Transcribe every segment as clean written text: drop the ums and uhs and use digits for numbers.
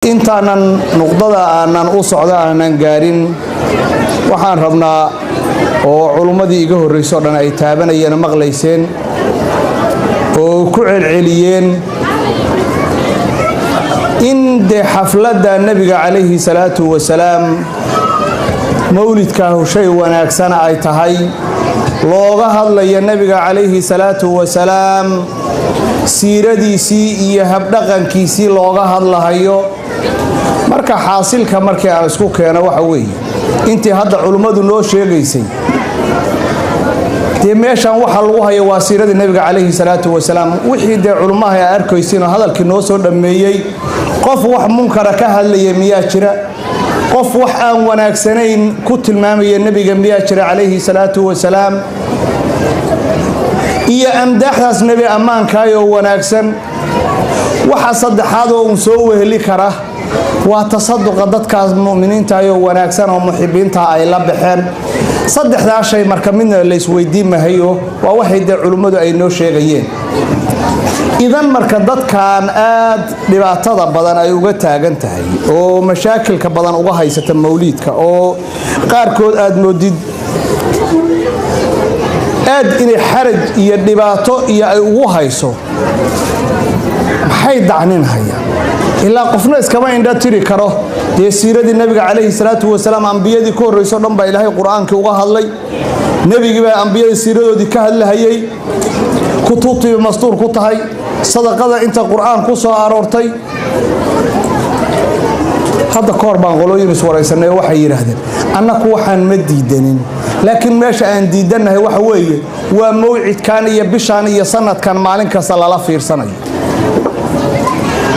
Intaanan nuqdada aanan u socdo aanan gaarin, waxaan rabnaa oo culummadii iga horrayso o dhan ay taabanayeen, maqlayseen oo ku celceliyeen, in dee xafladda Nebiga calayhi salaatu wasalaam mawlidkaahu shay wanaagsana ay tahay, looga hadlaya Nebiga calayhi salaatu wasalaam siiradiisii iyo habdhaqankiisii looga hadlahayo. Marka xaasilka markii aan isku keeno waxa weeye, intii hadda culummadu noo sheegaysay, dee meeshan waxa lagu hayo waa siiradii Nebiga calayhi salaatu wasalaam. Wixii dee culummaha ay arkaysiinoo hadalkii noo soo dhammeeyey, qof wax munkara ka hadlaya miyaa jira? Qof wax aan wanaagsanayn ku tilmaamaya Nebiga miyaa jira calayhi salaatu wasalaam? Iyo amdaaxdaas Nebi ammaankaayoo wanaagsan. Waxa saddexaad oo uun soo weheli kara waa tasaduqa dadkaas mu'miniintaayoo wanaagsan oo muxibiinta ay la baxeen. Saddexdaa shay marka midna laysweydiin mahayo, waa waxay dee culimmadu ay noo sheegayeen. Idan marka dadkan aad dhibaatada badan ay uga taagan tahay oo mashaakilka badan uga haysata mawliidka, oo qaarkood aad moodid aad inay xaraj iyo dhibaato iyo ay ugu hayso, maxay dacninhayaan? Ilaa qofna iskama indha tiri karo dee siiradii Nebiga calayhi salaatu wasalaam. Ambiyadii ka horrayso dhan baa Ilaahay Qur-aankii uga hadlay, nebigii baa ambiyada siiradoodii ka hadlahayey, kutubtiiba mastuur ku tahay, sadaqada inta Qur-aan ku soo aroortay. Hadda ka hor baan qolooyin iswaraysanay oo waxay yidhaahdeen, annaku waxaan ma diidanin, laakiin meesha aan diidannahay waxa weeye waa mawcidkan iyo bishaan iyo sanadkan maalin kasta lala fiirsanayo.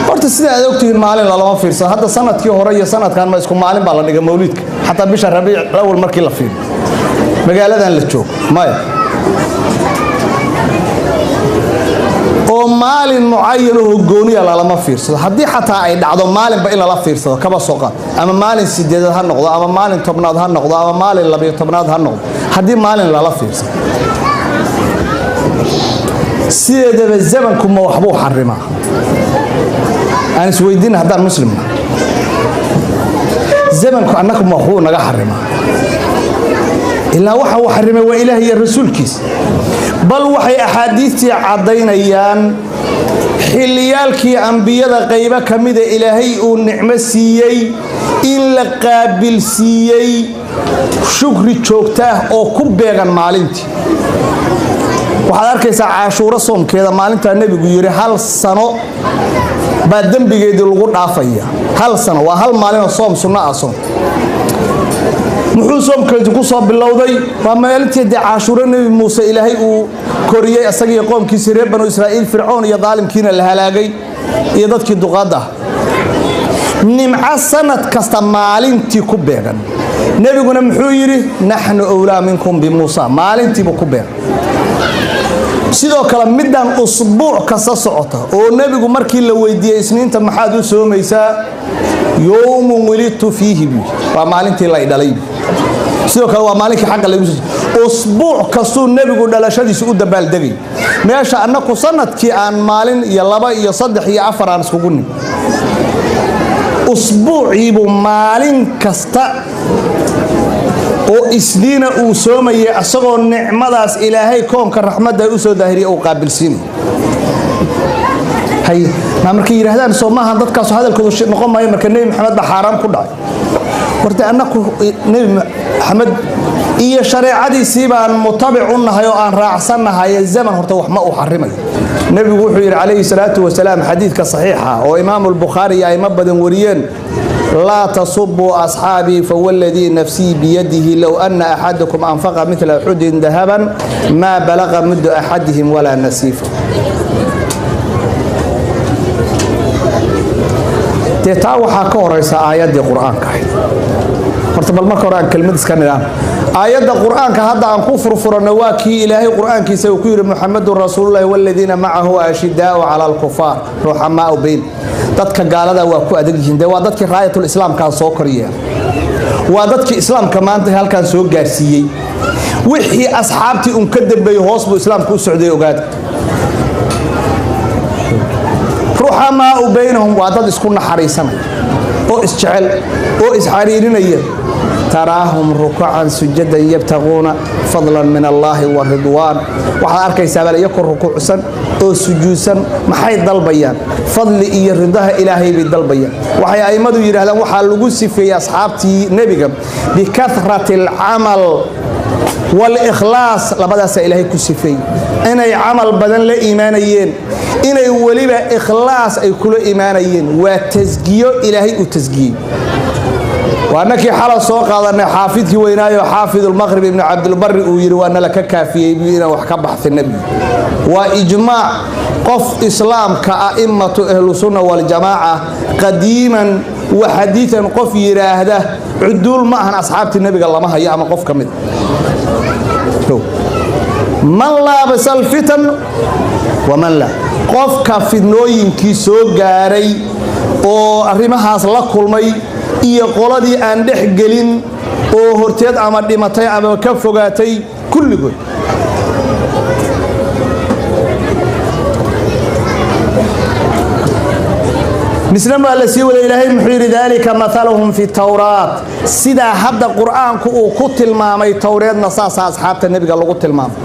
Horta sida aad ogtihiin maalin lalama fiirsado. Hadda sanadkii hore iyo sanadkan ma isku maalin baa la dhigay mawliidka? Xataa bisha Rabiic Awal markii la fiiriyo magaaladan la joogo, maya, oo maalin mucayanoo gooniya lalama fiirsado. Haddii xataa ay dhacdo maalinba in lala fiirsado, kaba soo qaad, ama maalin 8aad ha noqdo, ama maalin 10aad ha noqdo, ama maalin 12aad ha noqdo, haddii maalin lala fiirsado, sideedaba zamanku ma waxbuu xarimaa? Aan isweydiina, haddaan muslimna, zamanku annagu ma waxbuu naga xarimaa? Ilaa waxa uu xarimay waa Ilaah iyo rasuulkiis. Bal waxay axaadiistii caddaynayaan xilliyaalkii ambiyada qaybo ka mida Ilaahay uu nicmo siiyey in la qaabilsiiyey shukri joogta ah oo ku beegan maalintii. Waxaad arkaysaa Caashuuro soomkeeda, maalintaa Nebigu yidhi hal sano baa dembigeedii lagu dhaafaya. Hal sano waa hal maalinoo soom sunno ah. Soom muxuu soomkeedu ku soo bilowday? Waa maalintii dee Caashuuro Nebi Muuse Ilaahay uu koriyey isagiiyo qoomkiisii reer Banu Israa'iil, Fircoon iyo daalimkiina la halaagay iyo dadkii duqaadda ah. Nimco sanad kasta maalintii ku beegan, nebiguna muxuu yidhi? Naxnu owlaa minkum bimuusa. Maalintiibuu ku beegan. Sidoo kale middan usbuuc kasta socota oo nebigu markii la weydiiyey Isniinta maxaad u soomaysaa, yowmun welidtu fiihi buu, waa maalintii lay dhalay. Sidoo kale waa maalinkii xaqa lagu usbuuc kastuu nebigu dhalashadiisa u dabaaldegay. Meesha annaku sanadkii aan maalin iyo 2 iyo 3 iyo 4 aan iskugu nim, usbuuciibuu maalin kasta oo Isniina uu soomayay, asagoo nicmadaas Ilaahay koonka raxmadda u soo daahiriya uu qaabilsiinay. Hay ma markay yidhaahdaan soo maaha dadkaasu hadalkoodu noqon maayo marka Nebi Maxamed baa xaaraam ku dhacay. Horta annaku Nebi Maxamed iyo shareecadiisii baan mutabic u nahay oo aan raacsannahay. Zaman horta wax ma uu xarimayo. Nebigu wuxuu yidhi calayhi salaatu wasalaam, xadiidka saxiixa oo Imaamu Albukhaari iyo aimo badan wariyeen: laa tasubuu asxaabii, fawladii nafsii biyadihi low ana axadakum anfaqa midla uxudin dahaban maa balaqa muddu axadihim walaa nasiifa. Dee taa waxaa ka horaysa aayaddii Qur-aanka ahayd. Horta bal marka hore aan kelmad iska nidhaan. Aayadda Qur-aanka hadda aan ku furfuranno waa kii Ilaahay Qur-aankiisa uu ku yidhi: Muxamedun rasuululahi waladiina macahu ashidaau cala alkufaar ruxamaau bayn. Dadka gaalada waa ku adag yihiin. Dee waa dadkii raayatul islaamkaan soo koryeela, waa dadkii islaamka maanta halkaan soo gaarsiiyey. Wixii asxaabtii un ka dambeeyey hoos buu islaamku u socday. Ogaada, ruxamaau baynahum waa dad isku naxariisanaya. Oo isjecel oo isxariirinaya. Taraahum rukacan sujadan yabtaquuna fadlan min allaahi wa ridwaan. Waxaad arkaysaa bal iyakoo rukuucsan oo sujuudsan. Maxay dalbayaan? Fadli iyo ridaha Ilaahay bay dalbayaan. Waxay a'immadu yidhahdaan waxaa lagu sifeeyey asxaabtii nebiga bikahrati alcamal walikhlaas. Labadaasaa Ilaahay ku sifeeyey, inay camal badan la iimaanayeen, inay weliba ikhlaas ay kula imaanayeen. Waa tasgiyo Ilaahay uu tasgiyey. Waa nakii xala soo qaadanay xaafidkii weynaayo, Xaafidulmaqrib Ibnu Cabdilbari, uu yidhi waa nala ka kaafiyey buu inaan wax ka baxsa nebigu. Waa ijmaac qof islaamka a'immatu ahlusunna waljamaaca qadiiman wa xadiian qof yidhaahda cuduul ma ahan asxaabtii nebiga lama hayo ama qof ka mid man laabasa alfitan waman laa. Qofka fidnooyinkii soo gaaray oo arrimahaas la kulmay iyo qoladii aan dhex gelin oo horteed ama dhimatay ama ka fogaatay kulligood. Misna waa la sii waday. Ilaahay muxuu yidhi? Daalika maaluhum fi tawraat. Sidaa hadda Qur'aanku uu ku tilmaamay Towreedna, saasaa asxaabta nebiga lagu tilmaamay.